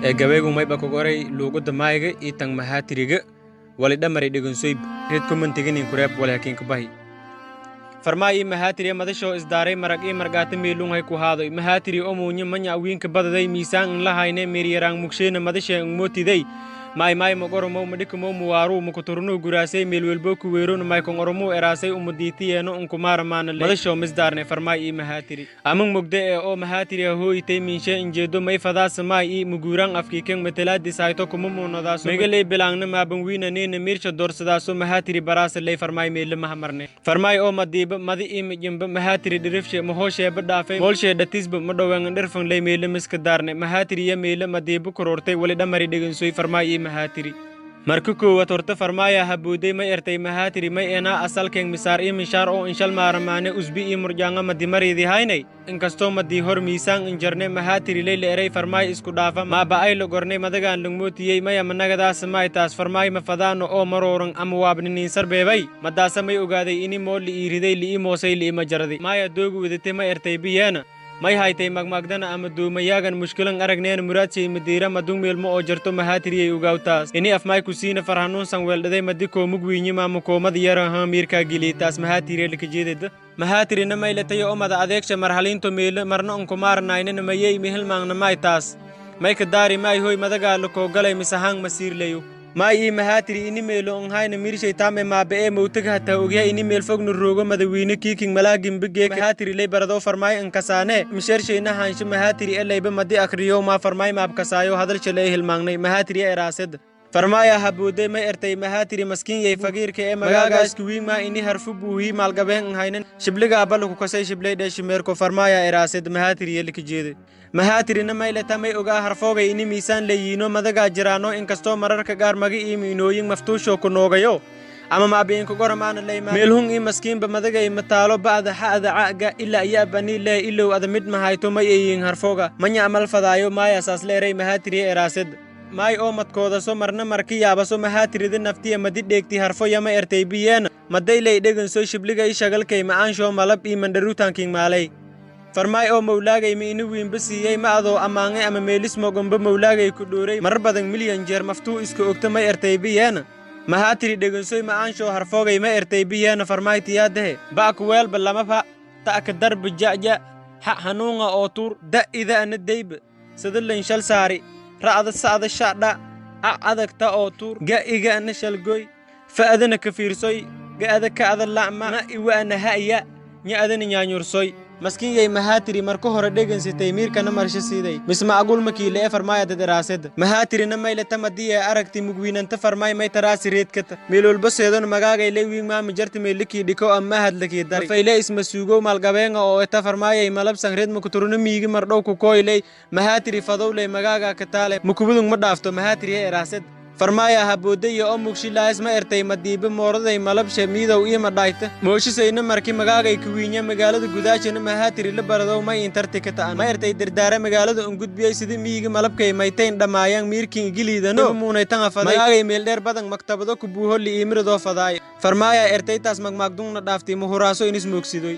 Ee gabaygu mayba ku qoray luuqadda maayga iyo tan mahaatiriga wali dhamari dhegansoyb reed commentiganin kureeb wali hakiinka bahi. Farmaay ii mahaatiri madashoo isdaaray marag ii margaata meelunhay ku haadoy mahaatiri omuunye manya awiinka badaday miisaan in la hayne meeryaraan mugsheena madashee ingmootiday maay maay magoromow madhikamow muwaaruu mukuturunuu guraasay meelwelbo kuweerona maykon oromuu eraasay umudiitiyeeno unkumaaramaana madashoo misdaarne farmaay ii mahaatiri amang mugde ee oo mahaatiri hooyitay miinshe injeedo may fadaasa maay ii muguuraan afkiiken matalaadis hayto kuma muunadaaso megaley bilaangna maabanwiinaneena miirsha doorsadaaso mahaatiri baraasa ley farmaay meelle mahamarne farmaay oo madiiba madi ii mijimba mahaatiri dhirifshe mahoosheeba dhaafay moolshee dhatisba ma dhoweangan dhirfan ley meelle miska daarne mahaatiri iyo meelle madiiba korortay wali dhamari dhegansoy farmaay ii mahaatiri. Marka koowaad horta farmaaya habuuday may ertay mahaatiri may enaa asalkeen misaar ii mishaar oo inshal maaramaane usbi ii murjaanga madimariidi haynay inkastoo madii hor miisaan injarne mahaatiri leyla eray farmaay isku dhaafa maaba ay la gornay madagaan lagmootiyey maya managadaasa maay taas farmaay ma fadaano oo marooran ama waabniniinsar beebay madaasa may ogaaday ini moo li ii riday li ii moosay li ima jaraday maaya doogu wadatay ma ertay biyeena may haytay magmaagdana ama duumayaagan mushkilan aragneena muraadshay madiira madung meelmo oo jarto mahaatiriyay ogaawtaas ini afmaay kusiina farhanuunsan weeldhaday madi koomug wiinyima ama koomada yaraha miirkaa geliyey taas mahaatiriya lakajeededa mahaatirina maylatayo omada adeegsha marhaliinto meelo marna unkumaaranaynana mayey mihilmaangna maay taas may ka daari maay hoy madagaa lakoogalay misahaang masiirlayo maay ii mahaatiri ini meelo onhayna miirshay taame maabe ee mowtaga hataa ogyahay ini meel fogna roogo madawiine kiiking malaagimbigeek mahaatiri ley baradoo farmaay inkasaane misheershayna haansho mahaatiri elayba madi akriyo maa farmaay maabkasaayo hadalsha lee hilmaangnay mahaatiri eraaseda farmaaya habuuday may ertay mahaatiri maskiin yay fagiirka ee magaaga iskuwiingmaa ini harfu buuhii maalgabeen nhaynan shibligaa baluku kasay shiblay dheeshimeerko farmaaya eraased mahaatiri yelika jeede mahaatirina maylata may ogaa harfoogay ini miisaan leeyiino madagaa jiraano inkastoo mararka qaar maga ii miinooyin maftuushoo ku noogayo ama maabiinku goramaana leyma meelhun ii maskiinba madagay mataalo ba'da xa'da ca'ga ilaa iya banii lee ilow ada mid mahayto may eeyin harfooga manya amal fadaayo maayasaas leeray mahaatiriya eraased maay oo madkoodaso marna marki yaabaso mahaatirida naftiya madi dheegti harfo yama ertay biyeena madayley dheganso shibliga i shagalkay ma'aanshoo malab ii mandharuutaanking maalay farmaay oo mawlaagay ma ini wiinba siiyey ma adoo ammaangay ama meelismogomba mawlaagay ku dhooray marar badan milyan jeer maftuu iska ogta may ertay biyeena mahaatiri dhegansoy ma'aanshoo harfoogay ma ertay biyeena farmaay tiyaadahe ba'ku weelba lamaba ta'ka darba ja'ja ha hanuunga oo tuur da ida ana deyba sadalin shal saari ra'da sa'da shadha a adagta oo tuur ga iga ana shalgoy fa'adana ka fiirsoy ga'ada ka'ada la'ma ma iwa ana ha'ya nya-adana nyaanyursoy maskiin yay mahaatiri marka hore dhegansitay miirkana marsho siiday mismacquul makiile ee farmaaya dadaraasada mahaatirina maylata madiya aragti mugwiinanta farmaay may taraasi reedkata meelwalba seedon magaagay ley wiing maama jarti meelikii dhiko amma hadlakii dari fayle isma suugow maalgabeenga oo eta farmaayay malabsan reed makuturuna miigi mardhow kukooyley mahaatiri fadowley magaagaa kataale mukubudung ma dhaafto mahaatiri ee eraasad farmaaya haboodaya oo mugshilaas ma ertay madiiba mooraday malabshe miidow ii madhayta mooshisayna marki magaagay kuwiinya magaalada gudaashana mahaatiri la baradow may intarti ka ta'an ma ertay dardaara magaalada ungudbiyey sida miyiga malabkay maytayn dhammaayaan miirkin igiliidano muunaytan afaday magaagay meeldheer badan maktabado ku buuho li'iimiradoo fadaay farmaaya ertaytaas magmaagdungna dhaaftay muhuraaso inis moogsidoy.